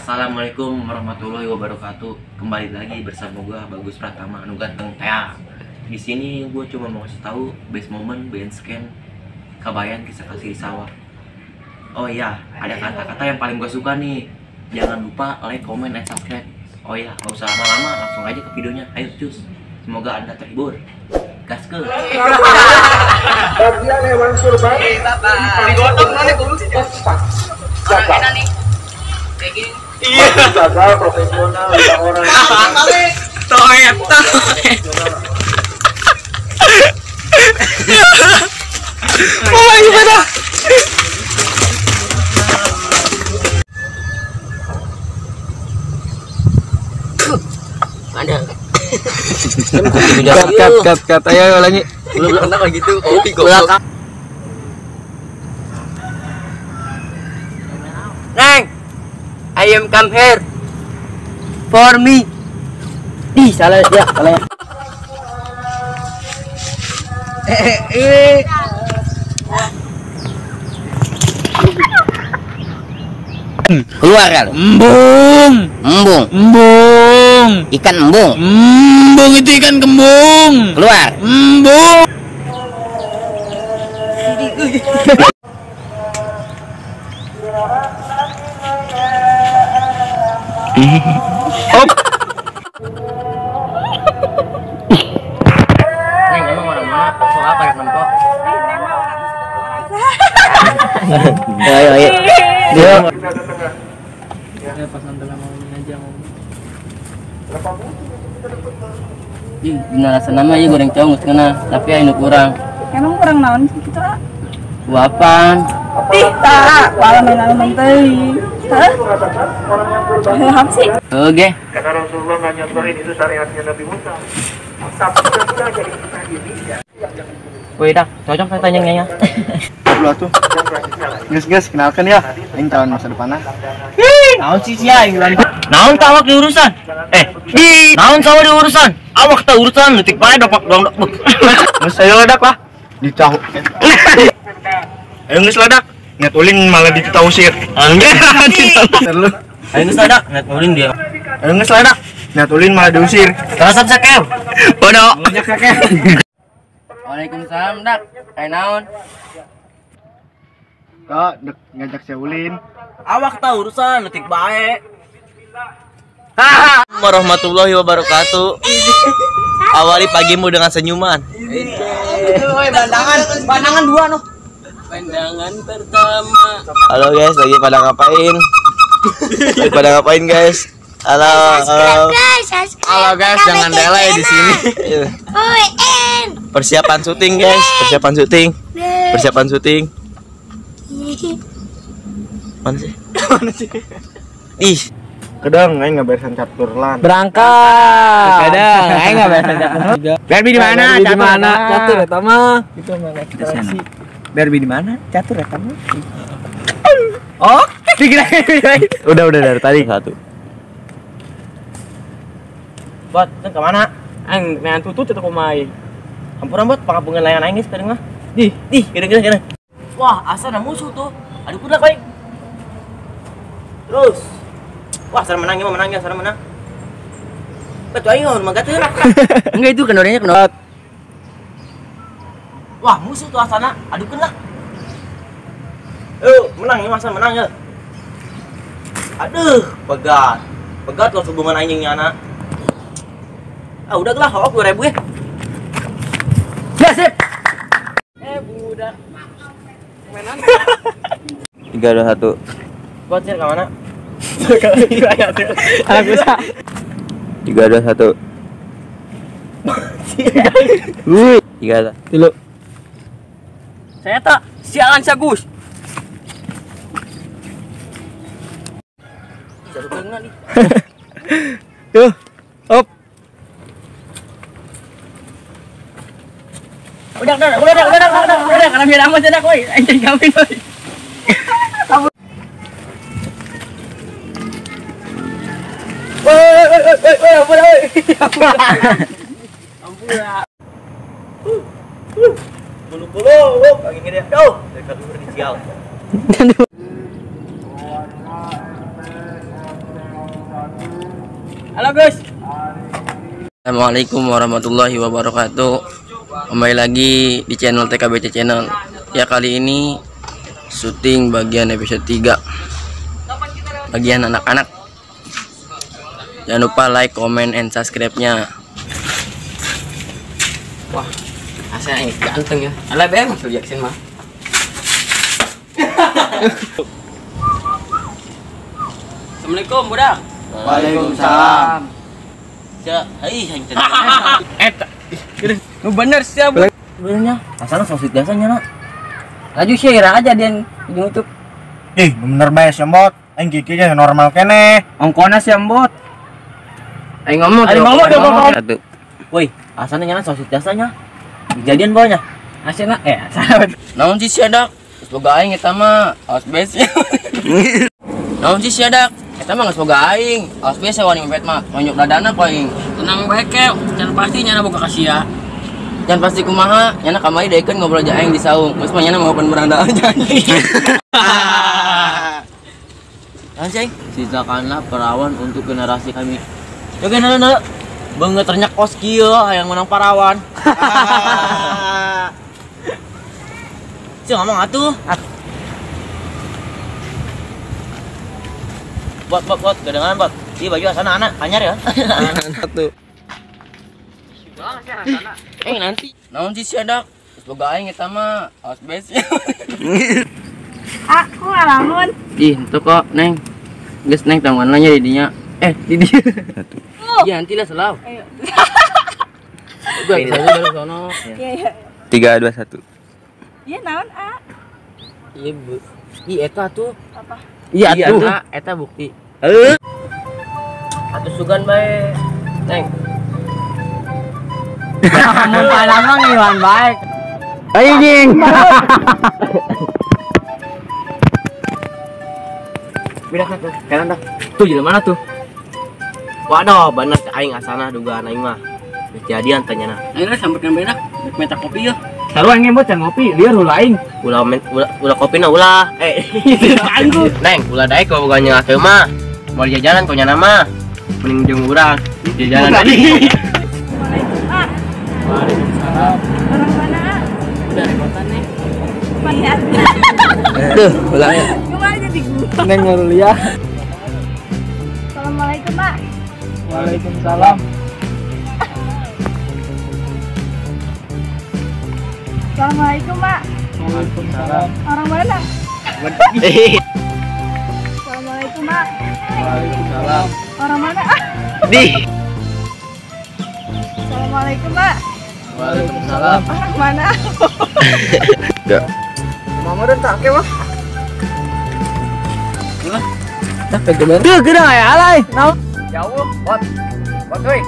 Assalamualaikum warahmatullahi wabarakatuh. Kembali lagi bersama gua Bagus Pratama anu ganteng tea. Di sini gua cuma mau kasih tahu best moment band scan Kabayan kisah kasih di sawah. Oh iya, ada kata-kata yang paling gua suka nih. Jangan lupa like, comment, and subscribe. Oh iya, gak usah lama-lama, langsung aja ke videonya. Ayo cus. Semoga Anda terhibur. Gas ke. Bagian hewan surban. Digotong mana goblok sih. Enak nih. Kayak gini. Iya. Gagal profesional lima orang. Toet. Oh gimana? Ada. Cut cut cut ayo lagi. Belum pernah kayak gitu. Kopi goblok. Neng, I am come here for me. Ih, salah ya, salah ya. Keluar kan? Embung. Embung. Embung. Ikan embung. Embung itu ikan kembung. Keluar. Embung. Op. Neng, emang orang mana? Kok apa yang nempok? Ayo ayo. Dia ya pas nonton sama ini aja ngomong. Ih, dina rasana mah ieu goreng cowok geus kena, tapi anu kurang. Emang kurang naon sih kitu, ah? Uapan. Ih, tak, walau main-main teuing. Hah? Hah sih? Oke. Karena Rasulullah nggak nyontohin itu syariatnya Nabi Musa. Tapi sudah jadi kita diri ya. Wih, dah, cocok saya tanya nya. Lu tuh. Guys, kenalkan ya. Aing calon masa depanna. Naon sih sia aing naon tah awak diurusan? Di naon sawah diurusan? Awak tah urusan leutik bae dopak dong dok. Geus ayo ledak lah. Ditahu. Ayo geus ledak. Niat ulin malah ditausir. Terus. Ayo geus ledak, niat ulin dia. Ayo geus ledak. Niat ulin malah diusir. Terus sakew. Bodoh. Waalaikumsalam, Dak. Ayo naon? Kak, dek ngajak saya ulin. Awak tah urusan leutik bae. Warahmatullahi wabarakatuh. Awali pagimu dengan senyuman. Pandangan, pandangan dua noh. Pandangan pertama. Halo guys, lagi pada ngapain? Lagi pada ngapain guys? Halo. Halo. Halo guys, jangan delay di sini. Persiapan syuting guys, persiapan syuting. Persiapan syuting. Mana sih? Mana sih? Ih, kedang aing ngaberesan catur lan. Berangkat. Kedang aing ngaberesan catur. Berbi di mana? Di mana? Catur eta mah. Itu mana? Berbi di mana? Catur eta mah. Oh, dikira. Udah dari tadi satu. Bot, ke mana? Aing nean tutut eta kumaha. Hampura bot, pangapungan layangan aing geus kadang mah. Dih, dih, kena. Wah, asa ada musuh tuh. Aduh, kudak baik. Terus. Wah, sana menang ya, menang ya, sana menang. Betul aing mah gateun. Enggak itu kendorenya kendor. Wah, musuh tuh asana, adukeun lah. Yuk, menang ya, masa menang ya. Aduh, pegat. Pegat lo hubungan anjing nyana. Ah, udah lah, hawak 2000 ya. Ya, sip. Budak. 3, 2, 1. Buat sih ke mana? Aku sa. 3, 2, 1. 3, 2, 3. Saya tak sialan Sagus. Tuh, op. Udah, karena biar aman cedak, woi. Anjing kawin, woi. Woi, ampun, woi. Ampun. Bulu-bulu, angin gede. Duh, dari kadur di sial. Halo Gus. Assalamualaikum warahmatullahi wabarakatuh. Kembali lagi di channel TKBC Channel. Ya, kali ini syuting bagian episode 3. Bagian anak-anak. Jangan lupa like, comment, and subscribe-nya. Wah, asal ini ganteng ya. Alah bem, Michael Jackson mah. Assalamualaikum, budak. Waalaikumsalam. Ya, hai yang tadi. Eta. Nu bener sih, Bu. Benernya, asalnya sosit biasanya, nak. Laju share aja dia di YouTube. Ih, bener bae sih, Bot. Aing gigi ge normal keneh. Ongkona sih, Bot. Ayo ngomong, ayo ngomong, ngomong. Satu. Woi, asalnya nyana sosit biasanya. Kejadian bawahnya. Asena salah. Naon sih sia dak? Geus boga aing eta mah, awas bes. Naon sih sia dak? Eta mah geus boga aing. Awas bes wani mepet mah, tonjok dadana ku aing. Tenang bae ke, can pasti nyana boga ka sia. Can pasti kumaha, nyana kamari daekeun ngobrol aja aing di saung. Geus mah nyana mau beranda aja. Naon sih aing? Sisakanlah perawan untuk generasi kami. Ya kan na banget ternyak kos kieu hayang menang parawan. Sih ngomong atuh. Bot bot bot, kedengaran bot. Ih baju asana anak anyar ya. Satu. Nanti. Naon sih sia dak? Geus boga aing eta mah, awas bes. Aku ngalamun. Ih, henteu kok, Neng. Geus Neng tanggungan nya di dinya. Di dia. Satu. Iya, nanti lah selaw. Ayo. Gua baru sono. Iya, iya. 3 2 1. Iya, naon, A? Iya, Bu. Ih, eta tuh. Apa? Iya, tuh. Eta bukti. Heuh. Atuh sugan bae. Neng. Mun palamang iwan baik. Anjing. Beda tuh, kanan dah. Tuh jalan mana tuh? Waduh, bener aing asana dugaan aing mah. Kejadian tanya nah. Aing lah sampeurkeun bae dah. Rek meta kopi ya. Sarua aing bot can ngopi, lieur heula aing. Ulah ulah kopina ulah. Aing ku. Neng, ulah daek boga nyeungah mah. Moal jajanan ku nyana mah. Mending jeung urang jajanan tadi. Waalaikumsalam. Waalaikumsalam. Orang mana? Dari kota nih. Mana? Tuh, ulah ya. Kumaha jadi gua. Neng Nurulia. Assalamualaikum, Pak. Waalaikumsalam. Assalamualaikum, Pak. Waalaikumsalam. Orang mana? Assalamualaikum, Pak. Waalaikumsalam. Orang mana? Di. Assalamualaikum, Pak. Waalaikumsalam. Orang mana? Ya. Mama dan tak ke, Pak. Ulah. Dah kegeber. Tuh, geura aya alay. Naon? Jauh, bot. Bot euy.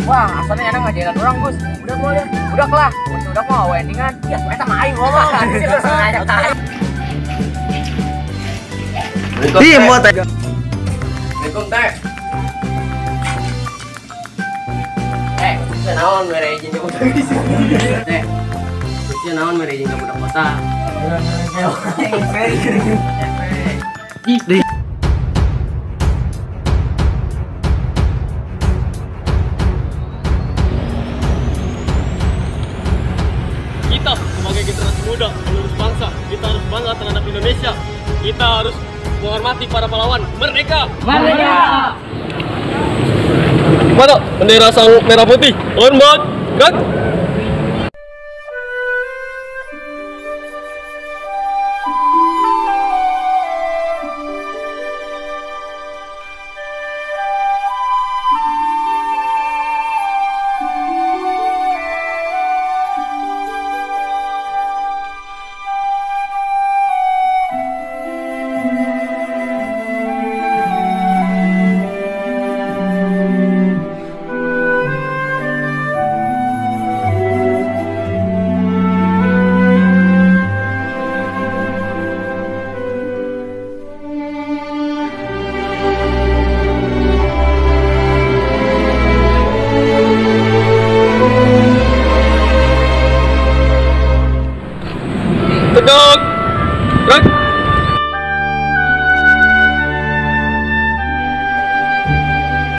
Wah, asalnya enak ngajalan orang, Gus. Udah mau ya. Udah lah. Udah mau endingan. Ya, eta mah aing ngomong. Di bot. Assalamualaikum, Teh. Khususnya naon mere izin ka budak di sini. Teh. Khususnya naon mere izin ka budak kota. Di. Kita sebagai generasi muda penerus bangsa, kita harus bangga terhadap Indonesia. Kita harus menghormati para pahlawan. Merdeka! Merdeka! Mana bendera sang merah putih? On board, gerak!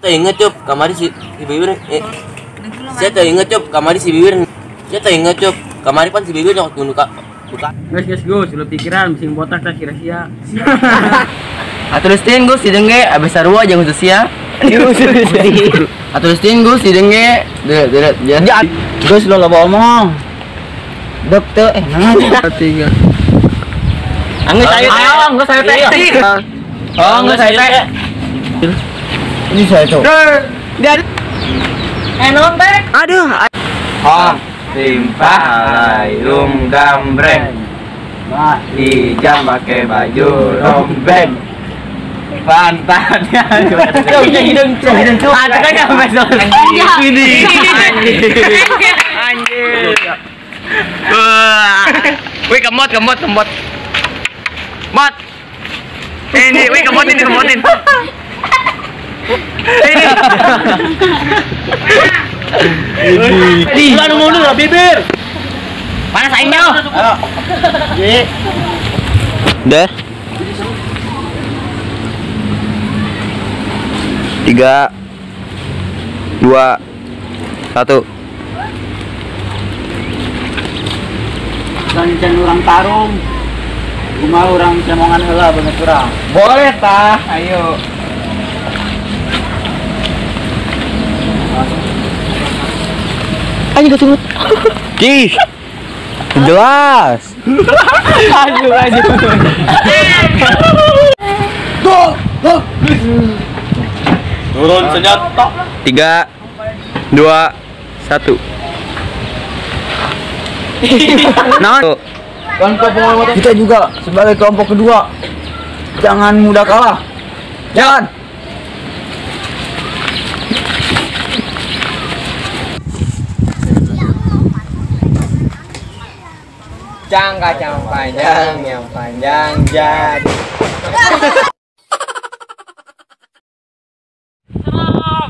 Ingat cup, kamari si bibir. Saya teringat cup, kamari si bibir. Saya teringat cup, kamari pan si bibir nyokot gunung kak. Buka. Guys, Gus, lu pikiran bising botak tak kira-kira. Atulistin Gus didenge abis sarua jeung khusus sia. Atulistin Gus didenge deret ya. Gus lo loba omong. Dek teu nah. Tiga. Anggeus ayo teh. Anggeus ayo teh. Oh, anggeus ayo teh. Ini saya tuh. Dan enon teh. Aduh. Oh, timpah layung gambreng. Ijam pakai baju rombeng. Pantatnya. Hidung hidung. Ada kan yang besok. Ini. Anjir. Wih, kemot. Mot. Ini, wih kemotin, kemotin. Ini. Ini. Ulah nu mundur lah bibir. Panas aing mah. Ayo. Udah. 3 2 1. Jangan orang tarung. Kumaha urang cemongan heula beungeut urang. Boleh tah, ayo. Anjing kesungut. Cih. Jelas. Aduh, aduh. Gol. Gol. Turun senjata. 3 2 1. Nah, kita juga sebagai kelompok kedua jangan mudah kalah. Jangan. Jangka panjang yang panjang jadi. Serang.